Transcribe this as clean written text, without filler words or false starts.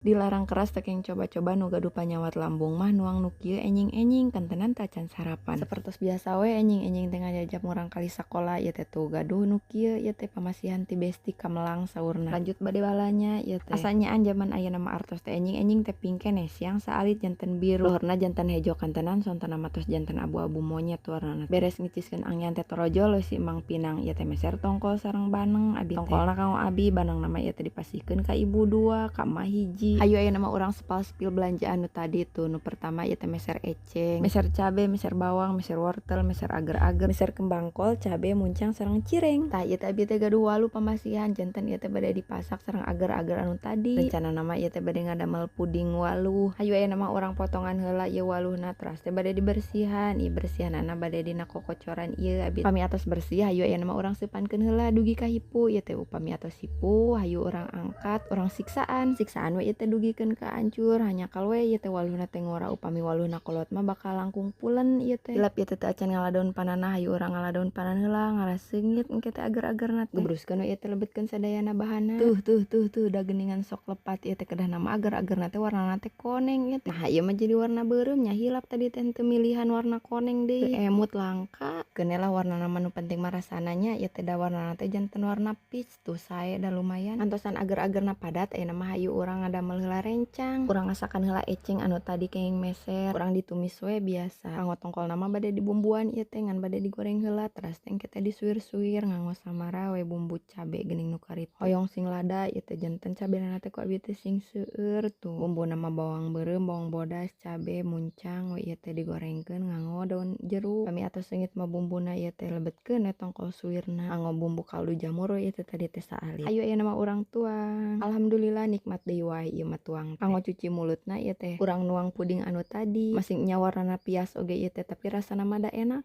Dilarang keras teu kenging coba-coba nu gaduh panyawat lambung mah nuang nu kieu enjing-enjing kantenan tacan sarapan. Sapertos biasa we enjing-enjing teh ngajajap murang kali sakola ieu teh tuh gaduh nu kieu ieu teh pamasihan ti besti kamelang saurna. Lanjut bade balanya ieu teh. Asa nyaan jaman ayeuna mah artos teh enjing-enjing teh pingkeneh siang saalit janten biru. Luhurna janten hejo kantenan sontona mah tos janten abu-abu monyet warnana. Beres ngiciskeun angyan teh torojol we si Emang Pinang ieu teh meser tongkol sareng baneng abi teh. Tongkolna kanggo abi, banengna mah ieu teh dipasihkeun ka ibu dua, ka emak hiji. Hayu ayeuna mah urang sepal-sepil belanjaan nu tadi tuh. Nu pertama ieu teh meser eceng, meser cabe, meser bawang, meser wortel, meser ager-ager, meser kembang kol, cabe, muncang sareng cireng. Tah, ieu teh abi teh gaduh walu pamasihan, janten ieu teh bade dipasak sareng ager-ager anu tadi. Rencanana mah ieu teh bade ngadamel puding waluh. Hayu ayeuna mah urang potongan heula ieu waluhna, teras teh bade dibersihan. Ieu bersihanana bade dina kokocoran ieu abi. Pami atos bersih, hayu ayeuna mah urang seupankeun heula dugi ka hipu. Ieu teh upami atos hipu, hayu urang angkat, urang siksaan. Siksaan we ieu teh dugikeun ka ancur, hanjakal we ieu teh waluhna teh ngora, upami waluhna kolot mah bakal langkung pulen ieu teh. Hilap ieu teh teu acan ngala daun panana, hayu urang ngala daun panan heula, ngala seungit engke teh ager-agerna teh. Gebruskeun we ieu teh, lebetkeun sadayana bahanna. Tuh tuh tuh tuh, da geuningan sok lepat ieu teh, kedahna mah ager-agerna teh warnana teh koneng ieu teh. Nah, ieu mah jadi warna beureum nya, hilap tadi teh henteu milihan warna koneng deui. Teu emut langka. Keun lah warnana mah, nu penting mah rasana nya. Ieu teh da warnana teh janten warna peach tuh, sae da lumayan. Antosan ager-agerna padat, ayeuna mah hayu urang ngadamel heula rencang. Urang ngasakan heula eceng anu tadi kenging meser. Urang ditumis we biasa. Kanggo tongkolna mah bade dibumbuan ieu teh, ngan bade digoreng heula teras teh engke teh disuir-suir nganggo samara we bumbu cabe geuning nu karitu. Hoyong sing lada ieu teh, janten cabena teh ku abi teh sing seueur tuh. Bumbuna mah bawang beureum, bawang bodas, cabe, muncang we ieu teh digorengkeun nganggo daun jeruk. Pami atos seungit mah bumbuna ieu teh, lebetkeun we tongkol suirna. Nganggo bumbu kaldu jamur we ieu teh tadi teh saalit. Hayu ayeuna mah urang tuang. Alhamdulillah, nikmat deui wae ieu mah tuang. Kanggo cuci mulutna ieu teh urang nuang puding anu tadi. Masing nya warnana pias oge ieu teh, tapi rasana mah da enak.